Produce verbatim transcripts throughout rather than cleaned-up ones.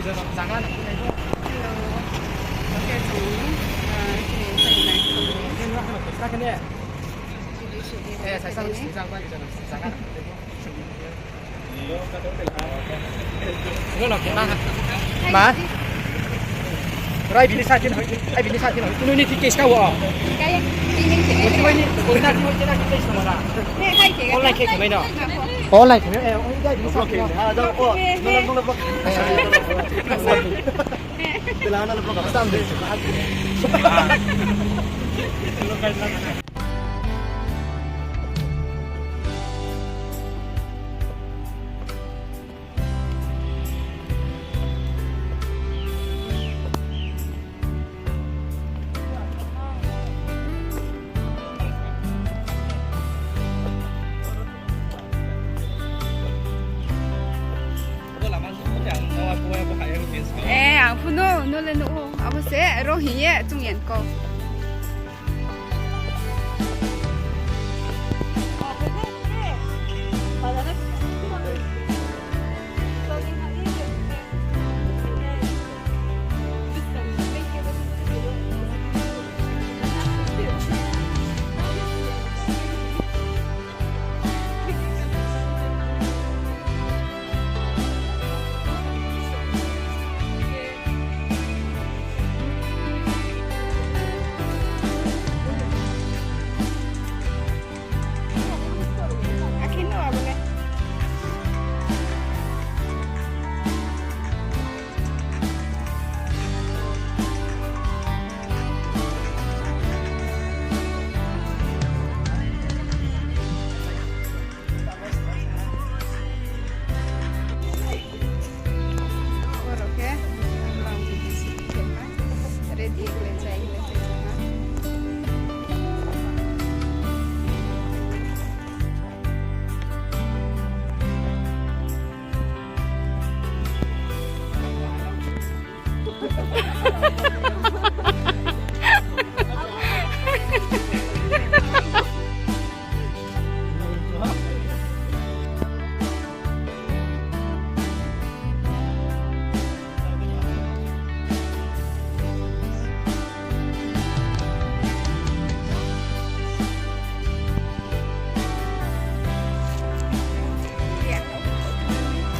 Hello. Oke, chung, ah, chini chini nai. Eh, sa sa ni sa ba ni sa. Nung no kena. Ma? Rai bini sa tin hoi, ai bini sa tin hoi. Nung ni ti case ka wo. Kaya, ini. Oi, ni, oi, na, oi, na, case ka wo na. Online khe khe mai no. Online khe, eh, oi, rai bini sa tin. Ha, da, o, nung, nung, nung. Tela na lo. Eh, ang phuno, no le nuh ou. Abo se, ro hing ye, chung yen ko. Ready,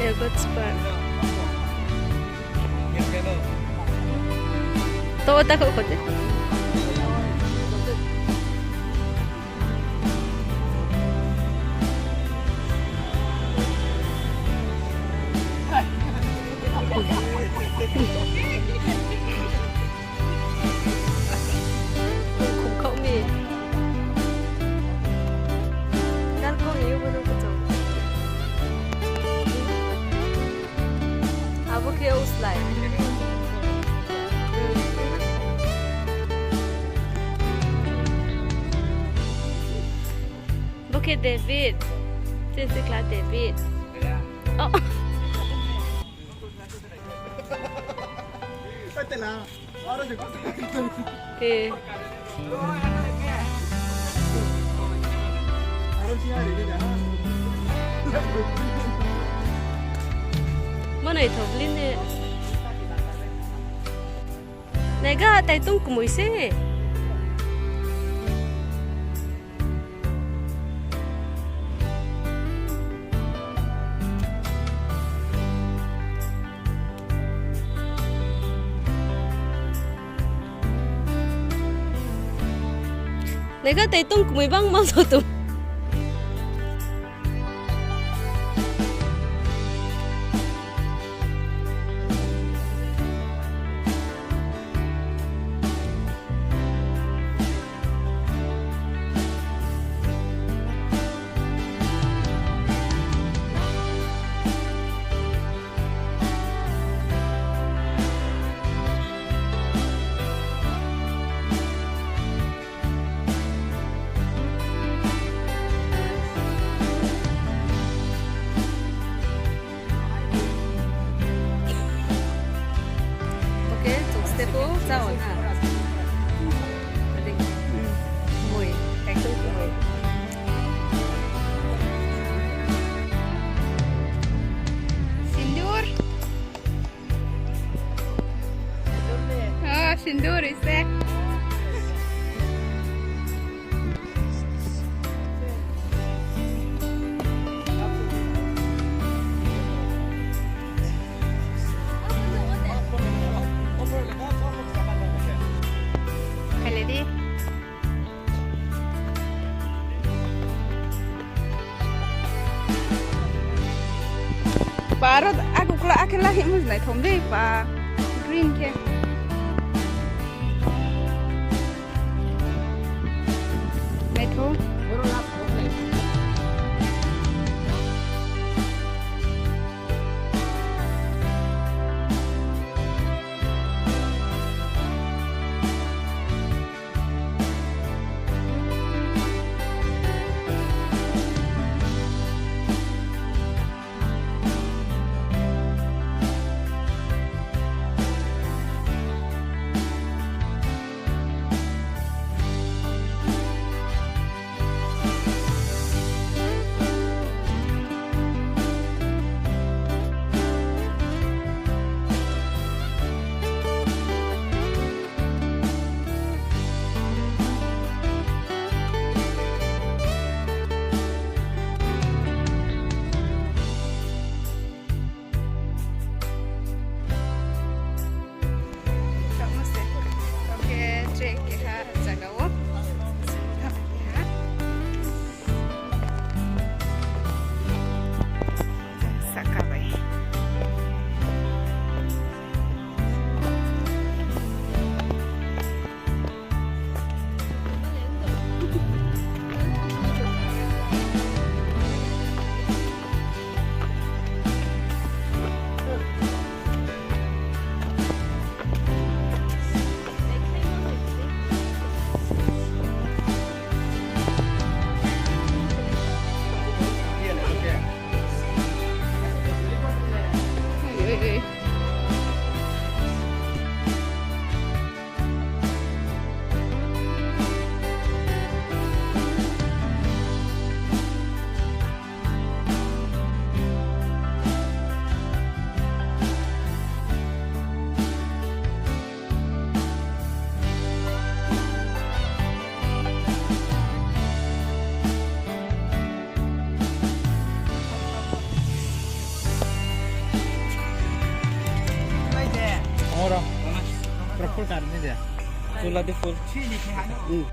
Elbert Park. To ta kho kho de. Khum khaoh mi. Nalkong ni yo bo no kchang. Abo khe uslai. Bo khe David. Chini sikla David. Oh. Eh. Mo naithok bli ne. Naiga, taitung kmoi se. Naiga, taitung kmoi bangma so tong. Oke, chung step o chá o na. Mui, ekdom mui. Sindur. Sinduri se. Khailai di. Pa aro akukla akhe la himung naithom dei pa. Green khe. Naithom. Tamo se, oke, train keha zaga wo. Keha. Sahka bai. Oro, pura full kan ni de. Full adi full. Hmm.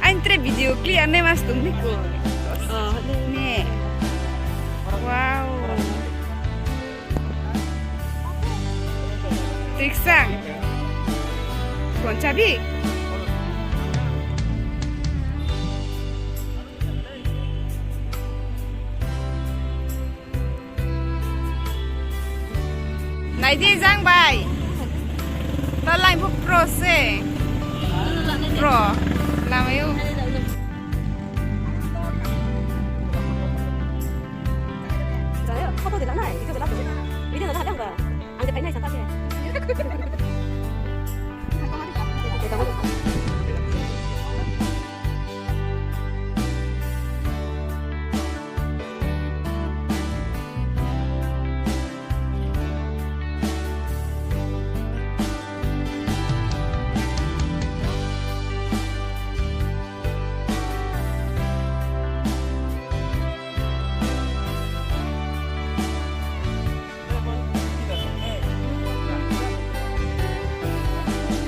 Aini tre video clear nai mas tong ni ko. Oh, ne. Wow. Tui ksang. Phone chabi. Nai di jang bai. Ta line pho pro se. Pro. Lama yo.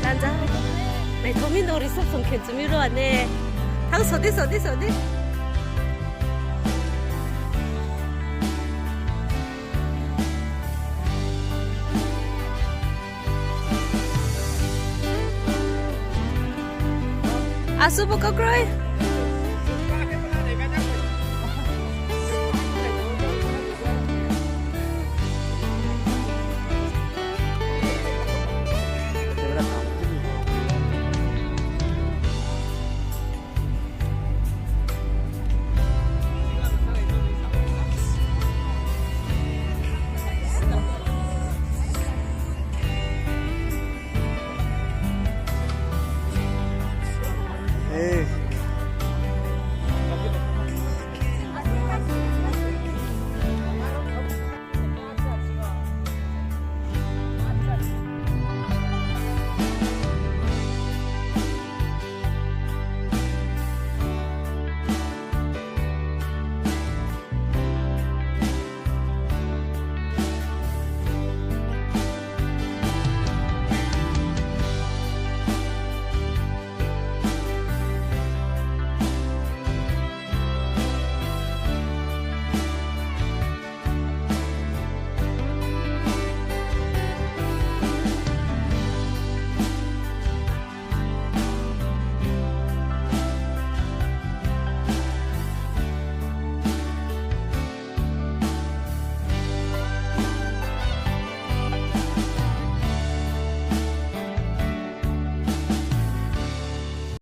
Nanja. Nai thomi no reception khe chumi ro ane. Thang sodi, sodi, sodi. Asuh bo kakroi.